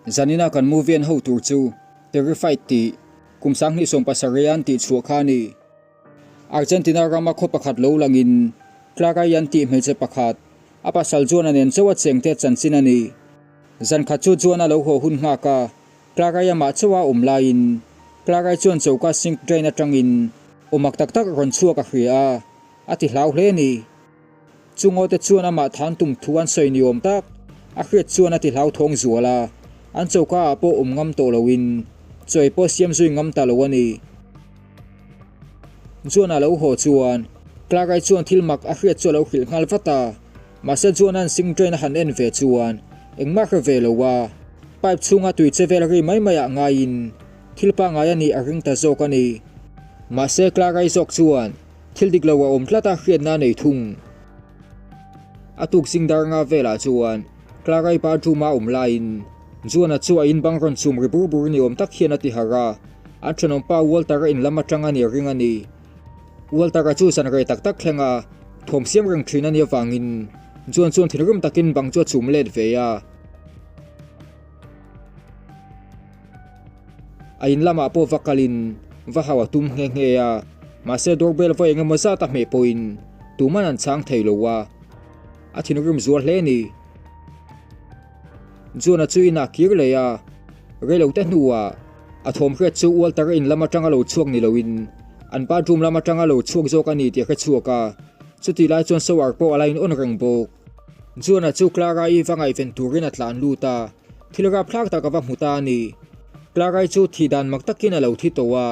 Zanina kan movie en ho tur chu Terrified tih kum 2017 an tih chhuah kha a ni. Argentina rama khaw pakhat lo langin Clara-i an tih hmeichhe pakhat a pasal Juan-a nen chauh a chengte chanchin a ni. Zan khat chu Juan-a lo haw hun nghak a, Clara-i amah chauh a awm laiin Clara-i chuan choka sink drain atangin aw mak tak tak rawn chhuak a hria a, a ti hlau hle a ni. Chungaw te chuan amah than tum thu an sawi ni awm tak a hriat chuan a ti hlauthawng zual a, an choka ah pawh awm ngam tawh loin chawi pawh siam zui ngam ta lo a ni. Juan-a lo haw chuan Clara-i chuan thil mak a hriat chu a lo hrilh nghal vat a, mahse Juan-a'n sink drain a han en ve chuan engmah hre ve lo a, pipe chhunga tui che vel ri mai mai ah ngaiin thil pangngai a nih a ring ta zawk a ni. Mahse Clara-i zawk chuan Thil dik lo a awm tlat a hriatna a nei thung. A tuk zing dar nga velah chuan Clara-i bathroom-a awm laiin Juan-a chu a in bang rawn chum ri bur bur ni awm tak hian a ti harh a, an thenawmpa Walter-a in lam atang a nih ring a ni. Walter-a chu zan rei tak tak thleng a thawm siam reng thin a nih avangin Juan chuan thinrim takin bang chu a chum let ve a. A in lamah pawh va kalin va hau a tum nghe nghe a, mahse doorbell vawi eng emaw zat a hmeh pawhin tuman an chhang thei lo a, a thinrim zual hle a ni. Juan-a chu inah kir leh a, reilote hnuah a thawm hriat chu Walter-a in lam atanga lo chhuak ni loin an bathroom lam atanga lo chhuak zawk a ni tih a hre chhuak a, chutih lai chuan shower pawh a la in on reng bawk. Juan-a chu Clara-i va ngaihven turin a tlan lut a. Thil rapthlak tak a va hmu ta a ni. Clara-i chu thih dan mak takin a lo thi tawh a,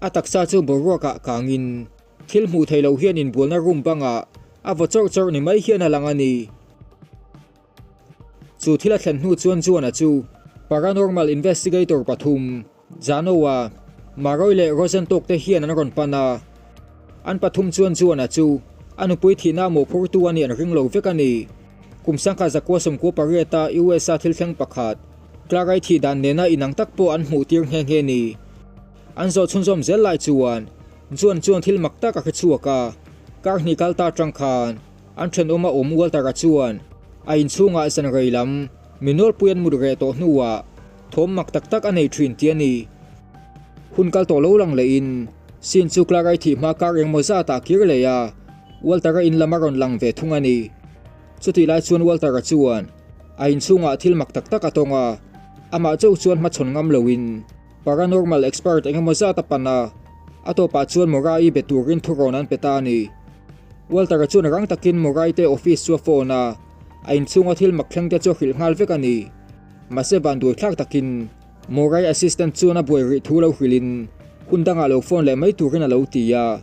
a taksa chu boruakah kangin thil hmuh theih loh hian inbualna room bangah a vaw chawrh chawrh ni mai hian a lang a ni. Chu thil a thlen hnu chuan Juan-a chu paranormal investigator pathum, Jano-a, Maroi leh Rosentok te hian an rawn pan a. An pathum chuan Juan-a chu a nupui thihna mawhphurtu a nih an ring lo vek a ni. Kum 1998-a US-a thil thleng pakhat, Clara-i thih dan nena inang tak pawh an hmuh tir nghe nghe ni. An zawh chhunzawm zel lai chuan Juan chuan thil mak tak a hre chhuak a, kar hnih kal ta atang khan an thenawm a awm Walter-a chuan a inchhungah zan rei lam mi nawlpui an mut reh tawh hnuah thawm mak tak tak a nei thin tih a ni. Hun kal tawh lo lang lehin Sin chu Clara-i thih hma kar engmaw zatah kir leh a, Walter-a in lam a rawn lang ve thung a ni. Chutih lai chuan Walter-a chuan a inchhungah thil mak tak tak a tawng a, amah chauh chuan hmachhawn ngam loin paranormal expert engemaw zat a pan a, a tawpah chuan Mora-i be turin thurawn an pe ta a ni. Walter-a chuan rang takin Mora-i te office chu a phone a, a inchhunga thil mak thleng te chu a hrilh nghal vek a ni. Mahse vanduai thlak takin Mora-i assistant chuan a buai rih thu lo hrilhin hun dangah lo phone leh mai turin a lo ti a.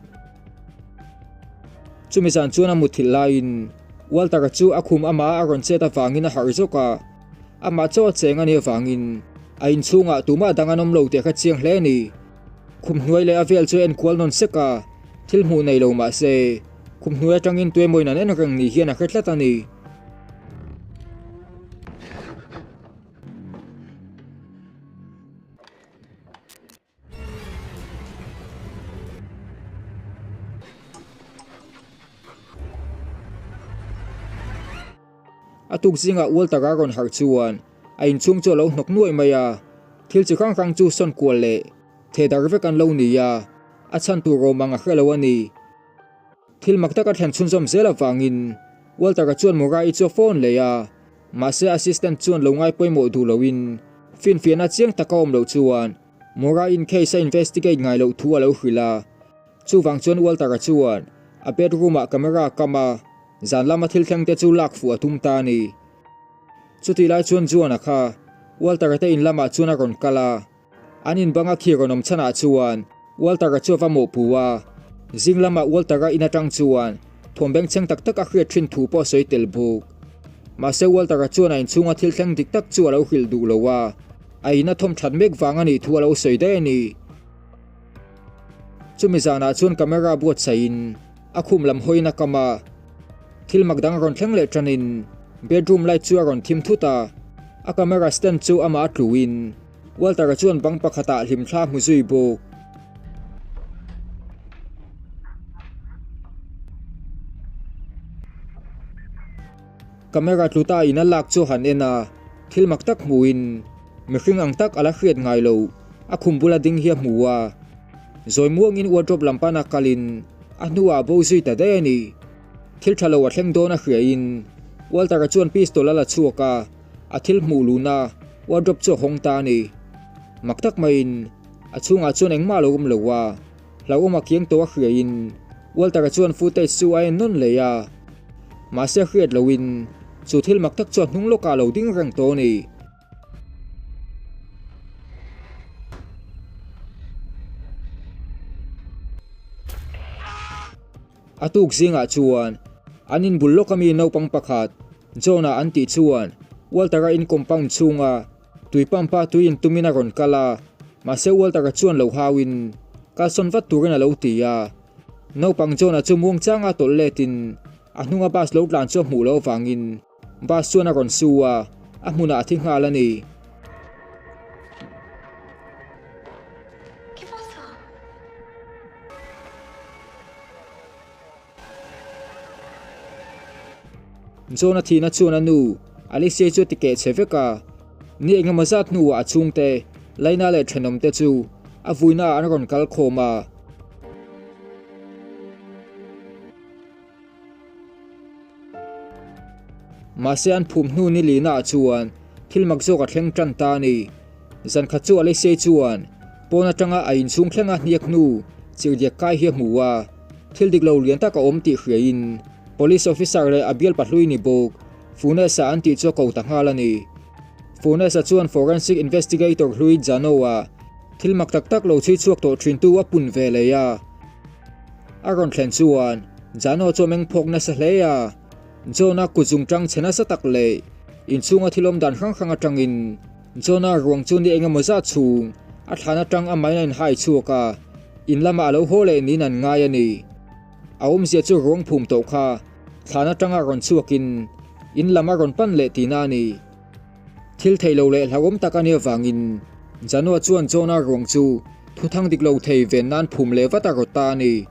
Chumi zan chuan a mutthilh laiin Walter-a chu a khum amah a rawn chet avangin a harh zawk a, amah chaw a cheng a nih avangin a inchhungah tumah dang an awm lo tih a hre chiang hle a ni. Khum hnuai leh a vel chu a enkual nawn sek a, thil hmuh nei lo mah se khum hnuai atangin tuemawiin an en reng ni hian a hre tlat a ni. A tuk zingah Walter a rawn harh chuan a inchhung chu a lo hnawk nuai mai a, thil chi hrang hrang chu sawn kual leh theh dar vek an lo ni a, a chhan tur awm ang a hre lo a ni. Thil mak tak a thlen chhunzawm zel avangin Walter-a chuan Murray-i chu a phone leh a, mahse assistant chuan lo ngai pawimawh duh loin finfiahna chiang taka awm loh chuan Murray-in case a investigate ngai loh thu a lo hrilh a. Chuvang chuan Walter-a chuan a bedroom-ah camera a kam a, zan lama thil thleng te chu lak fuh a tum ta a ni. Chutih lai chuan Juan-a kha Walter-a te in lamah chuan a rawn kal a. An inbanga khi rawn awm chhanah chuan Walter-a chu a va mawhpu a, zing lamah Walter-a in atang chuan thawm bengchheng tak tak a hriat thin thu pawh a sawi tel bawk. Mahse Walter-a chuan a inchhunga thil thleng dik tak chu a lo hrilh duh lo a, a in a thawm that mek vang a nih thu a lo sawi daih a ni. Chumi zanah chuan camera buatsaihin a khum lam hawiin a kam a, thil mak dang rawn thleng leh tanin bedroom light chu a rawn thim thut a, a camera stand chu amah a tluin Walter-a chuan bang pakhatah hlimthla hmu zui bawk. Camera tluta in a lak chu han en a, thil mak tak hmuhin Mihring ang tak a la hriat ngai lo, a khum bula ding hi a hmu a. Zawi muangin wardrobe lam pana kalin a hnuah a bo zui ta daih a ni. Thil tha lo a thleng dawn a hriain Walter-a chuan pistol a la chhuak a, a thil hmuh luhna wardrobe chu a hawng ta a ni. Mak tak maiin a chhungah chuan engmah a lo awm lo a, hlauhawm a kiang tawh a hriain Walter-a chuan footage chu a en nawn leh a. Mahse hriat loin chu thil mak tak chu a hnung lawkah a lo ding reng tawh a ni. A tuk zingah chuan an inbul lawk ami naupang pakhat John-a an tih chuan Walter-a in compound chhunga tui pump a tui intumin a rawn kal a, mahse Walter-a chuan lo hauin kalsawn vat turin a lo ti a. Naupang John-a chu muangchanga tawlh letin a hnunga bus lo tlan chu a hmuh loh avangin Bus chuan a rawn su a, a hmunah a thi nghal a ni. John a thihna chuan a nu, Alicia chu a ti keh che vek a. Ni engemaw zat hnuah a chhungte, Laina leh thenawmte chu a vuinaah an rawn kal khawm a. Mahse an phum hnu ni lina ah chuan thil mak zawk a thleng tan ta a ni. Zan khat chu Alexei chuan pawn atanga a inchhung thlenga hniak hnu chirhdiak kai hi a hmu a, thil dik lo lian tak a awm tih hriain Police officer leh a bial pahlui ni bawk Funes-a an tih chu a ko ta nghal a ni. Funes-a chuan forensic investigator hlui Jano-a thil mak tak tak lo chhui chhuak tawh thintu a pun ve leh a. A rawn thlen chuan Jano chu a meng phawk nasa hle a, John-a kut zung tang chhe nasa tak leh inchhunga thil awm dan hrang hrang atangin John-a ruang chu ni engemaw zat chhung a thlan atang a main a inhai chhuak a, in lamah a lo haw leh niin an ngai a ni. A awmzia chu ruang phum tawh kha thlan atanga rawn chhuakin in lam a rawn pan leh tihna a ni. Thil theih lo leh hlauhawm tak a nih avangin Janoa chuan John-a ruang chu thuthang dik lo thei ven nan phum leh vat a rawt ta a ni.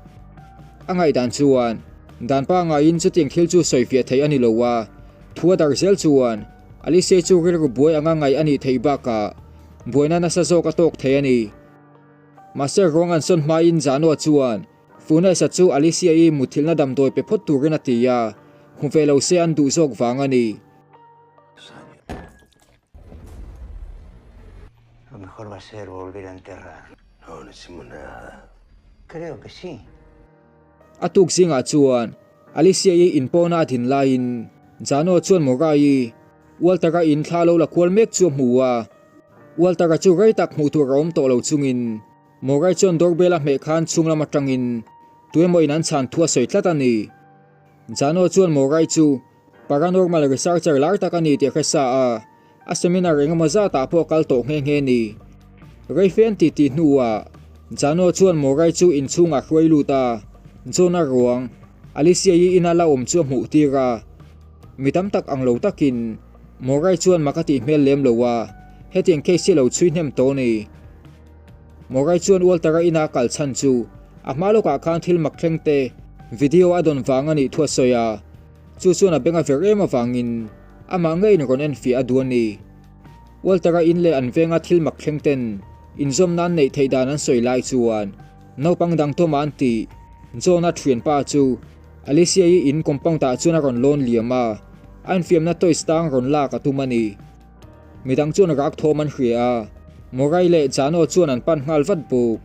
A ngaihdan chuan dan pangaiin chutiang thil chu sawifiah theih a ni lo a, thu a darh zel chuan Alice chu rilru buai anga ngaih a nih theih bakah buaina nasa zawk a tawk thei a ni. Mahse ruang an sawn hmain Janoa chuan Funes-a chu Alicia-i mutthilhna damdawi pe phawt turin a ti a, hmu ve lo se an duh zawk vang a ni. Lo mejor va a ser volver a enterrar. No, no hicimos nada. Creo que sí. A tuk zingah chuan Alicia-i inpawna a din laiin Jano chuan Morai-i Walter-a in thla lo la kual mek chu a hmu a. Walter-a chu rei tak hmuh tur a awm tawh lo chungin Morai chuan doorbell a hmeh khan chhung lam atangin tuemaw in an chhan thu a sawi tlat a ni. Jano chuan Morai chu Paranormal researcher lar tak a ni tih a hre sa a, a seminar engemaw zatah pawh a kal tawh nghe nghe ni. Reifen ti tih hnuah Jano chuan Morai chu inchhungah hruai lut a, John-a ruang, Alicia-i ina la awm chu a hmuh tir a. Mi tam tak ang lo takin Morai chuan mak a tih hmel lem lo a, hetiang case hi a lo chhui hnem tawh a ni. Morai chuan Walter-a ina kal chhan chu a hma lawkah khan thil mak thleng te video a dawn vang a nih thu a sawi a. Chu chuan a beng a ver em avangin amah ngeiin rawn enfiah a duh a ni. Walter-a in leh an venga thil mak thleng ten inzawm nan neih theih dan an sawi lai chuan naupang dang tawm an tih John-a thianpa chu Alicia-i in compound-ah chuan a rawn lawn liam a, a infiamna toys tang rawn lak a tum a ni. Midang chuan rak thawm an hria a, Morai leh Jano chuan an pan nghal vat bawk.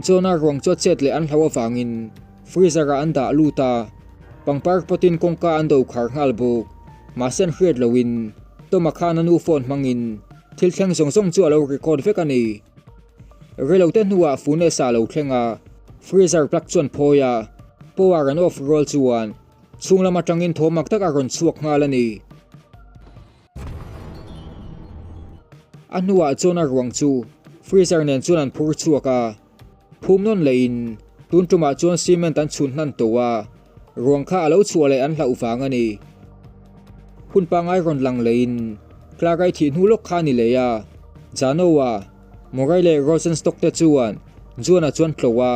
John-a ruang chu a chet leh an hlau avangin freezer-ah an dah lut a, pangpar pawtin kawngka an do khar nghal bawk. Mahse an hriat loin Tom-a khan a nu phone hmangin thil thleng zawng zawng chu a lo record vek a ni. Reilote hnuah Funes-a a lo thleng a, freezer plug chuan phawi a, power an off rual chuan chhung lam atangin thaw mak tak a rawn chhuak nghal a ni. A hnuah chuan a ruang chu freezer nen chuan an phur chhuak a, phum nawn lehin tun tumah chuan cement an chhun hnan tawh a, ruang kha a lo chhuah leh an hlauh vang a ni. Hun pangai rawn lang lehin Clara-i thih hnu lawk kha a ni leh a, Jano-a, Murray leh Rosenstock te chuan. Juan-a chuan tlawh a,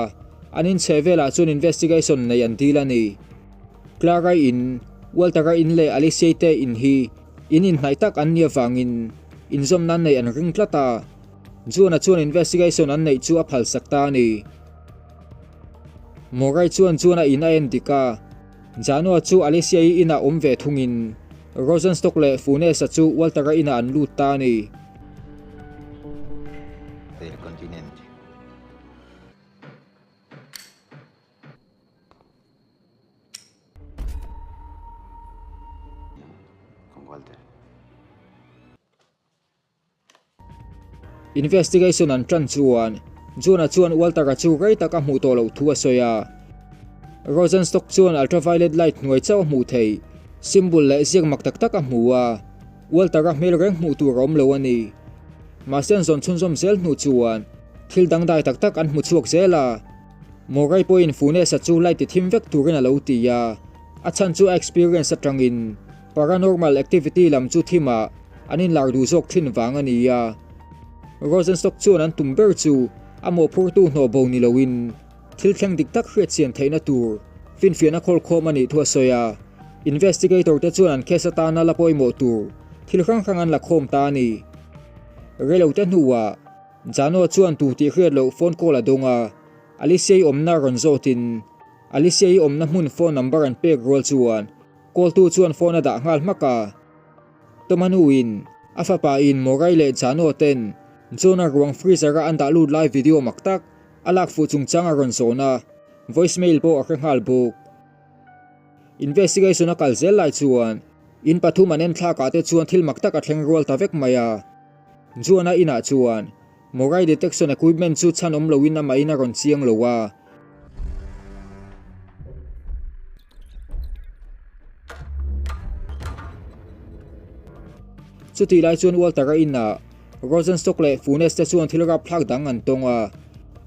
an in chheh velah chuan investigation nei an dil a ni. Clara-i in, Walter-a in leh Alicia-i te in hi in inhnaih tak an nih avangin inzawmna an neih an ring tlat a, Juan-a chuan investigation an neih chu a phalsak ta a ni. Murray chuan Juan-a in a en dik a, Jano-a chu Alicia-i inah awm ve thungin Rosenstock leh Funes-a chu Walter-a inah an lut ta a ni. Del continente. Con Walter. Investigation an tan chuan John-a chuan Walter-a chu rei tak a hmuh tawh loh thu a sawi a. Rosenstock chuan ultraviolet light hnuai chauh a hmuh theih, symbol leh ziak mak tak tak a hmu a, Walter-a hmel reng hmuh tur a awm lo a ni. Mahse an zawn chhunzawm zel hnu chuan thil dangdai tak tak an hmu chhuak zel a. Murray pawhin Funes-a chu light ti thim vek turin a lo ti a, a chhan chu a experience atangin Paranormal activity lam chu thimah an inlar duh zawk thin vang a ni a. Rosenstock chuan an tum ber chu a mawhphurtu hnawh bo ni loin thil thleng dik tak hriatchian theihna tur finfiahna khawlkhawm a nih thu a sawi a. Investigator te chuan an case atana la pawimawh tur thil hrang hrang an la khawm ta a ni. Reilote hnuah Jano chuan tu tih hriat loh phone call a dawng a, Alicia-i awmna rawn zawtin Alicia-i awmna hmun phone number an pek rual chuan Kawltu chuan phone a dah nghal hmak a. Toma nuin a fapa in Morai leh Jano ten Jonah ruang freezer a an dah lut lai video mak tak a lak fuh chungchang a rawn zawn a, voice mail pawh a hre nghal bawk. Investigation a kal zel lai chuan in pathum an en thlak ah te chuan thil mak tak a thleng rual ta vek mai a. Jonah inah chuan Morai detection equipment chu chhan awm loin amah in a rawn chiang lo a. Chutih lai chuan Walter-a inah Rosenstock leh Funes te chuan thil rapthlak dang an tawng a.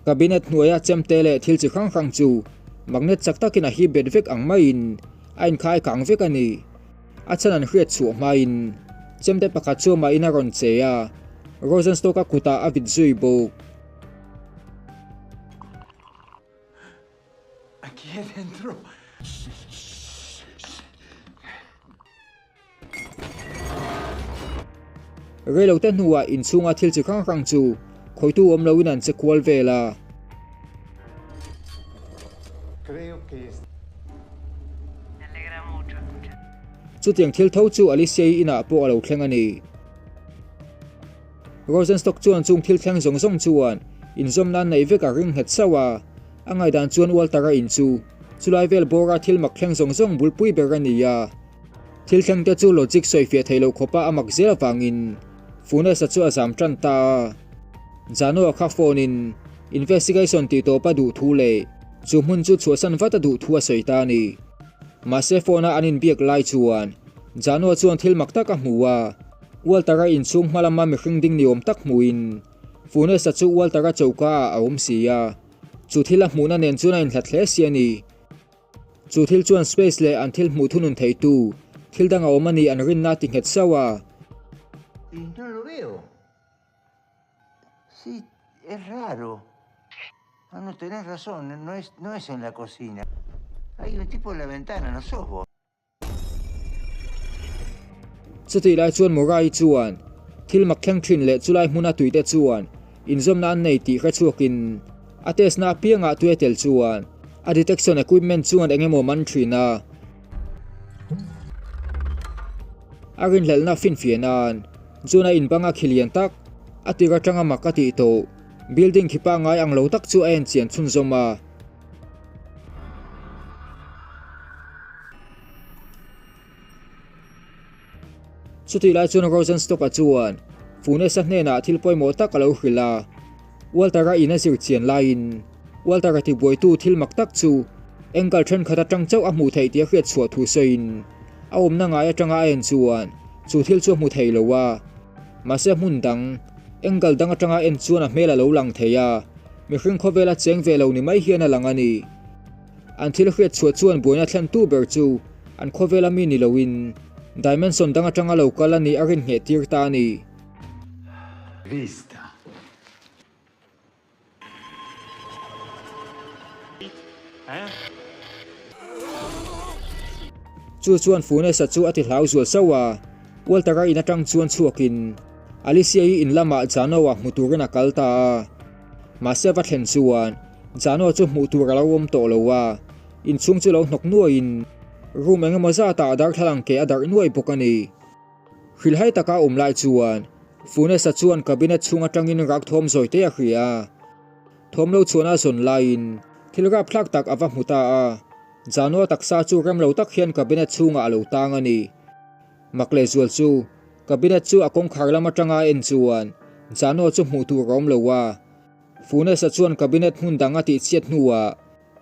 Cabinet hnuaia chemte leh thil chi hrang hrang chu magnet chak takin a hip bet vek ang maiin a inkhai kang vek a ni. A chhan an hriat chhuah hmain chemte pakhat chu amahin a rawn che a, Rosenstock-a kutah a vit zui bawk. Reilote hnuah inchhunga thil chi hrang hrang chu khawitu awm loin an che kual vel a. Chutiang thil tho chu Alicia-i inah pawh a lo thleng a ni. Rosenstock chuan chung thil thleng zawng zawng chuan inzawmna an neih vek a ring nghet sauh a, a ngaihdan chuan Walter-a in chu chulai vel bawra thil mak thleng zawng zawng bulpui ber a ni a. Thil thleng te chu logic sawifiah theih loh khawpa a mak zel avangin Funes-a chu a zam tan ta a. Jano-a kha phone-in investigation tih tawp a duh thu leh chu hmun chu chhuahsan vat a duh thu a sawi ta a ni. Mahse phone-a an inbiak lai chuan Jano-a chuan thil mak tak a hmu a, Walter-a inchhung hma lama mihring ding ni awm tak hmuhin Funes-a chu Walter-a choka-ah a awm si a, chu thil a hmuhna nen chuan a inhlat hle si a ni. Chu thil chuan space leh an thil hmuh thunun theitu thil dang a awm a nih an rinna a ti nghet sauh a. No lo veo. Sí, es raro. Ah, no, tenés razón, no es, no es en la cocina. Hay un tipo en la ventana, no sos vos. Chutih lai chuan Murray chuan thil mak thleng thin leh chulai hmuna tuite chuan inzawmna an nei tih hre chhuakin a test na apiangah tui a tel chuan a detection equipment chuan eng emaw man thin a. A rinhlelhna finfiah nan chuan a inbang a khi lian tak a tir atanga mak a tih tawh building khi pangngai ang lo tak chu a enchian chhunzawm a. Chutih lai chuan Rosenstock-a chuan Funes-a hnenah thil pawimawh tak a lo hrilh a. Walter-a in a zir chian laiin Walter-a tibuaitu thil mak tak chu angle thenkhat atang chauh a hmuh theih tih a hriat chhuah thu sawiin a awmna ngai atanga a en chuan chu thil chu a hmu thei lo a. Mahse hmun dang, angle dang atanga en chuan a hmel a lo lang thei a, mihring khawvela cheng ve lo ni mai hian a lang a ni. An thil hriat chhuah chuan buaina thlentu ber chu an khawvela mi ni loin dimension dang atanga lo kal a nih a rin ngheh tir ta a ni. Vista. Chu chuan Funes-a chu a ti hlau zual sauh a, Walter-a in atang chuan chhuakin Alicia-i in lamah Jano-a hmu turin a kal ta a. Mahse va thlen chuan Jano chu hmuh tur a lo awm tawh lo a, inchhung chu lo hnawk nuaiin room eng emaw zatah darthlalang ke a darh nuai bawk a ni. Hrilhai taka a awm lai chuan Funes-a chuan cabinet chhung atangin rak thawm zawi te a hria a. Thawm lo chhuahna a zawn laiin thil rapthlak tak a va hmu ta a, Jano-a taksa chu rem lo tak hian cabinet chhungah a lo tang a ni. Mak leh zual chu cabinet chu a kawngkhar lam atanga a en chuan Jano chu hmuh tur a awm lo a. Funes-a chuan cabinet hmun dang a tihchhiat hnuah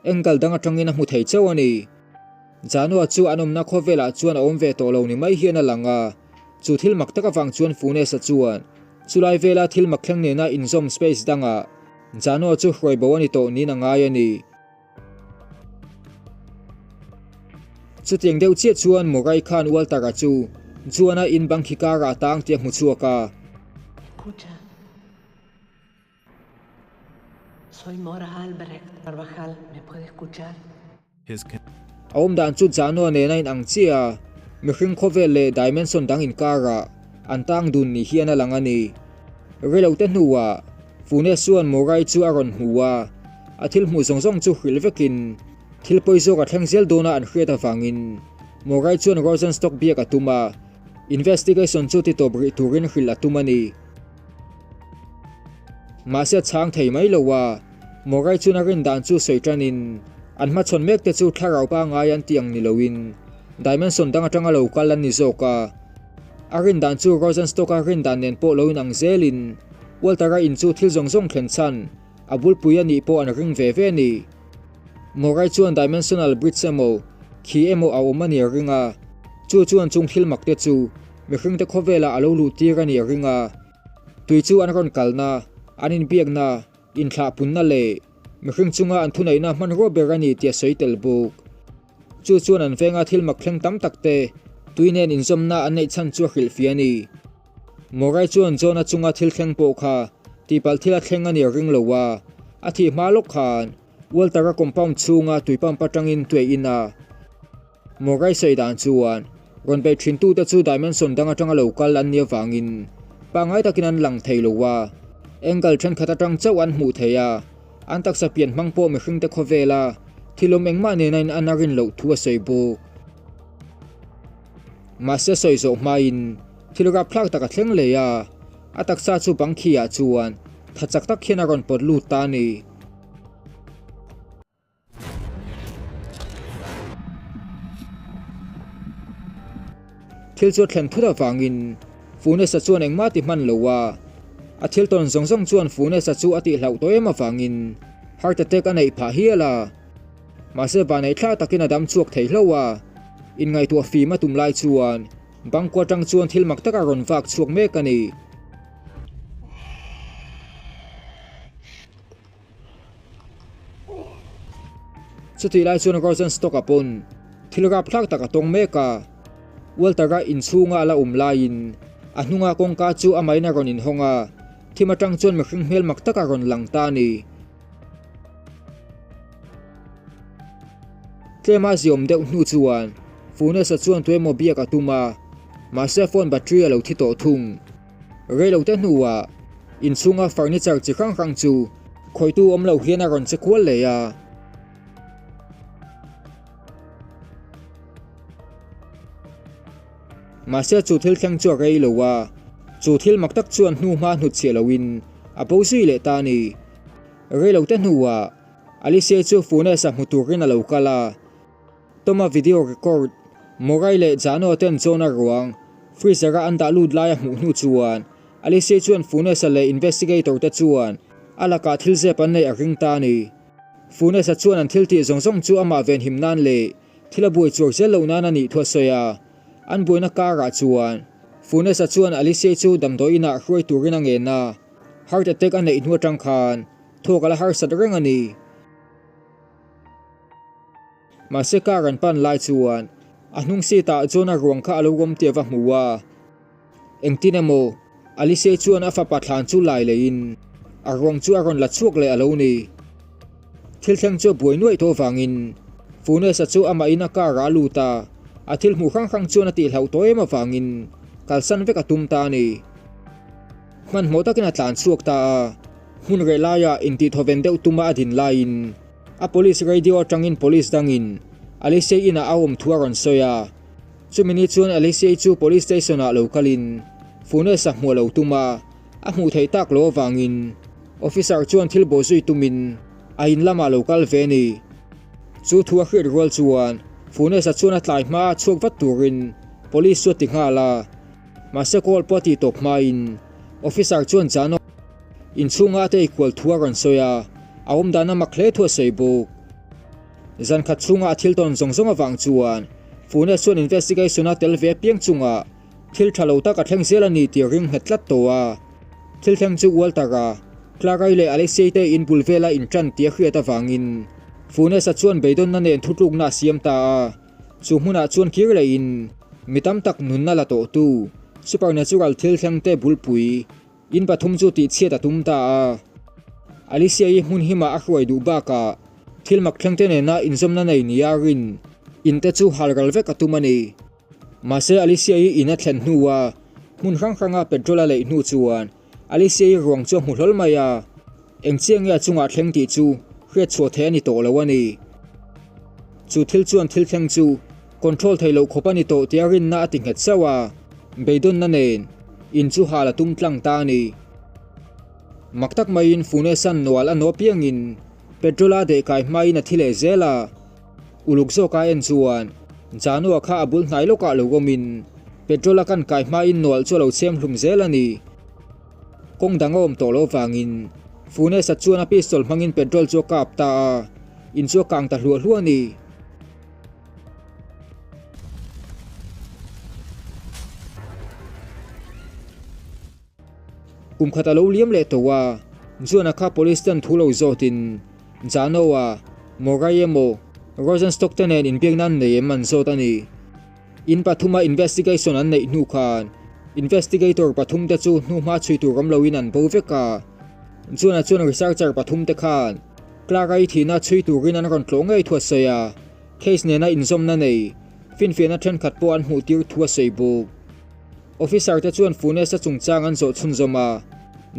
angle dang atangin a hmu thei chauh a ni. Jano chu an awmna khawvelah chuan a awm ve tawh lo ni mai hian a lang a. Chu thil mak tak avang chuan Funes-a chuan chulai vela thil mak thleng nena inzawm space dangah Jano chu hruai bo a ni tawh niin a ngai a ni. Chutiang deuh chiah chuan Murray khan Walter-a chu Juan-a in bang khi karah a tang tih a hmu chhuak a. Escucha. Soy Mora Albrecht Carvajal, me puede escuchar? A awm dan chu Jano nena inang chiah a, mihring khawvel leh dimension dang inkarah an tang dun ni hian a lang a ni. Reilo te hnuah Funes chuan Murray chu a rawn hmu a, a thil hmuh zawng zawng chu hrilh vekin thil pawi zawk a thleng zel dawna an hriat avangin Murray chuan Rosenstock biak a tum a, investigation chu ti tawp rih turin hrilh a tum a ni. Mahse a chhang thei mai lo a, Murray chuan a rin dan chu sawi tanin an hmachhawn mek te chu thlarau pangngai an tih ang ni loin dimension dang atanga lo kal an ni zawk a. A rin dan chu Rosenstock-a rin dan nen pawh lo inang zelin Walter-a in chu thil zawng zawng thlen chhan a bulpui a nih pawh an ring ve ve a ni. Murray chuan dimensional bridge emaw, khi emaw a awm a ni a ring a, chu chuan chung thil mak te chu mihringte khawvelah a lo luh tir a ni a ring a. Tui chu an rawn kalna, an inbiakna, inthlahpunna leh mihring chunga an thuneihna hmanrua ber a ni tih a sawi tel bawk. Chu chuan an venga thil mak thleng tam tak te tui nen inzawmna an neih chhan chu a hrilhfiah a ni. Murray chuan John-a chunga thil thleng pawh kha tihpalh thil a thleng a ni a ring lo a, a thih hma lawk khan Walter-a compound chhunga tui pump atangin tui a in a. Murray sawi dan chuan rawn beih thintute chu dimension dang atanga lo kal an nih avangin pangngai takin an lang thei lo a, angle thenkhat atang chauh an hmuh thei a. An taksa pian hmang pawh mihringte khawvela thil awm engmah nena in an a rin loh thu a sawi bawk. Mahse sawi zawh hmain thil rapthlak tak a thleng leh a, a taksa chu bang khi ah chuan tha chak tak hian a rawn pawt lut ta a ni. Thil chu a thlen thut avangin Funes-a chuan engmah ti hman lo a, a thil tawn zawng zawng chuan Funes-a chu a tih hlauh tawh em avangin heart attack a neih phah hial a. Mahse vanei thla takin a dam chhuak thei hlo a, inngaihtuah fim a tum lai chuan bangkua atang chuan thil mak tak a rawn vak chhuak mek a ni. Chutih lai chuan Rosenstock-a pawn thil rapthlak tak a tawng mek a, Walter-a inchhunga a la awm laiin a hnunga kawngka chu amahin a rawn inhawng a, thim atang chuan mihring hmel mak tak a rawn lang ta a ni. Tlema ziawm deuh hnu chuan Funes-a chuan tuemaw biak a tum a, mahse phone battery a lo thi tawh thung. Reilote hnuah inchhunga furniture chi hrang hrang chu khawitu awm lo hian a rawn che kual leh a. Mahse chu thil thleng chu a rei lo a, chu thil mak tak chuan hnu hma hnut chhiah loin a bo zui leh ta a ni. Reilote hnuah Alice chu Funes-a hmu turin a lo kal a. Toma video record, Murray leh Jano ten John-a ruang freezer-a an dah lut lai a hmuh hnu chuan Alice chuan Funes-a leh investigator te chuan a lakah thil zep an neih a ring ta a ni. Funes-a chuan an thil tih zawng zawng chu amah venhim nan leh thil a buai chuak zel loh nan a nih thu a sawi a. An buaina karah chuan Funes-a chuan Alice chu damdawi inah hruai turin a ngen a, heart attack a neih hnu atang khan thawk a la harsat reng a ni. Mahse car an pan lai chuan a hnung seat ah John-a ruang kha a lo awm tih a va hmu a. Engtin emaw Alice chuan a fapa thlan chu lai leiin a ruang chu a rawn la chhuak leh a lo ni. Thil thleng chu a buai nuaih tawh avangin Funes-a chu amahin a car-ah a lut a, a thil hmuh hrang hrang chuan a tihhlauh tawh em avangin kalsan vek a tum ta a ni. Hmanhmawh takin a tlan chhuak ta a, hmun reh laiah intihthawven deuh tuma a din laiin a police radio atangin police dangin Alexei inah a awm thu a rawn sawi a. Chumi ni chuan Alexei chu police station-ah lo kalin Funes-a hmuh a lo tum a, a hmuh theih tak lo avangin officer chuan thil bawh zui tumin a in lamah lo kal ve a ni. Chu thu a hriat rual chuan Funes-a chuan a tlai hma a chhuak vat turin police chu a ti nghal a, mahse call pawh a tih tawp hmain officer chuan Jano inchhunga a tei kual thu a rawn sawi a, a awmdan a mak hle thu a sawi bawk. Zan khat chhunga a thil tawn zawng zawng avang chuan Funes chuan investigation-a tel ve apiang chungah thil tha lo tak a thleng zel a ni tih a ring nghet tlat tawh a. Thil thleng chu Walter-a, Clara-i leh Alexei te in bul vela intan tih a hriat avangin Funes-a chuan beidawnna nen thutlukna a siam ta a. Chu hmunah chuan kir lehin mi tam tak nunna la tawhtu supernatural thil thleng te bulpui In pathum chu tihchhiat a tum ta a. Alicia-i hmun himah a hruai duh bakah thil mak thleng te nena inzawmna nei nia rin in te chu hal ral vek a tum a ni. Mahse Alicia-i in a thlen hnua hmun hrang hranga petrol a leih hnu chuan Alicia-i ruang chu a hmu hlawl mai a, eng chiah nge a chungah thleng tih chu hriat chhuah theih a ni tawh lo a ni. Chu thil chuan thil thleng chu control theih loh khawp a ni tawh tia rinna a ti nghet sauh a, beidawnna nen in chu hal a tum tlang ta a ni. Mak tak maiin Funesan nual a naw piangin petrol a dehkai hmain a thi leh zel a, uluk zawka en chuan Janua kha a bul hnai lawkah lo awmin petrol a kan kai hmain nual chu a lo chhem hlum zel a ni. Kawng dang a awm tawh loh avangin Funes-a chuan a pistol hmangin petrol chu a kap ta a, in chu a kang ta hluah hluah a ni. Kum khat a lo liam leh tawh a, Juan-a kha police ten thu lo zawtin Jano-a, Murray emaw, Rosenstock te nen inbiakna an nei em an zawt a ni. In pathuma investigation an neih hnu khan investigator pathum te chu hnuhma chhui tur awm loin an bo vek a. Juan-a chuan researcher pathum te khan Clara-i thihna chhui turin an rawn tlawh ngei thu a sawi a, case nena inzawmna nei finfiahna thenkhat pawh an hmuh tir thu a sawi bawk. Officer te chuan Funes-a chungchang an zawh chhunzawm a,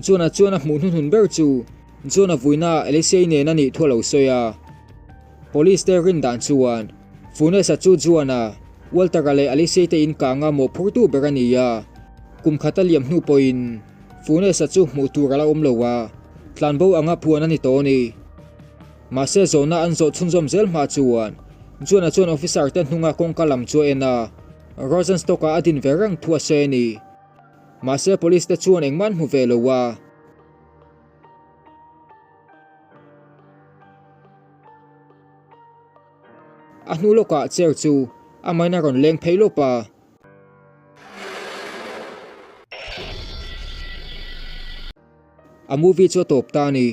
Juan-a chuan a hmuh hnuhnun ber chu Juan-a vuina Alexei nen a nih thu a lo sawi a. Police te rin dan chuan Funes-a chu Juan-a, Walter-a leh Alexei te inkanga mawhphurtu ber a ni a, kum khat a liam hnu pawhin Funes-a chu hmuh tur a la awm lo a, tlanbo anga phuan a ni tawh a ni. Mahse zawhna an zawh chhunzawm zel hma chuan Juan-a chuan officer te hnunga kawngka lam chu a en a, Rosenstock-ah a din ve reng thu a sawi a ni. Mahse police te chuan engmah an hmu ve lo a. A hnu lawkah chair chu a main a rawn leng phei lawp a. A movie chu a tawp ta a ni.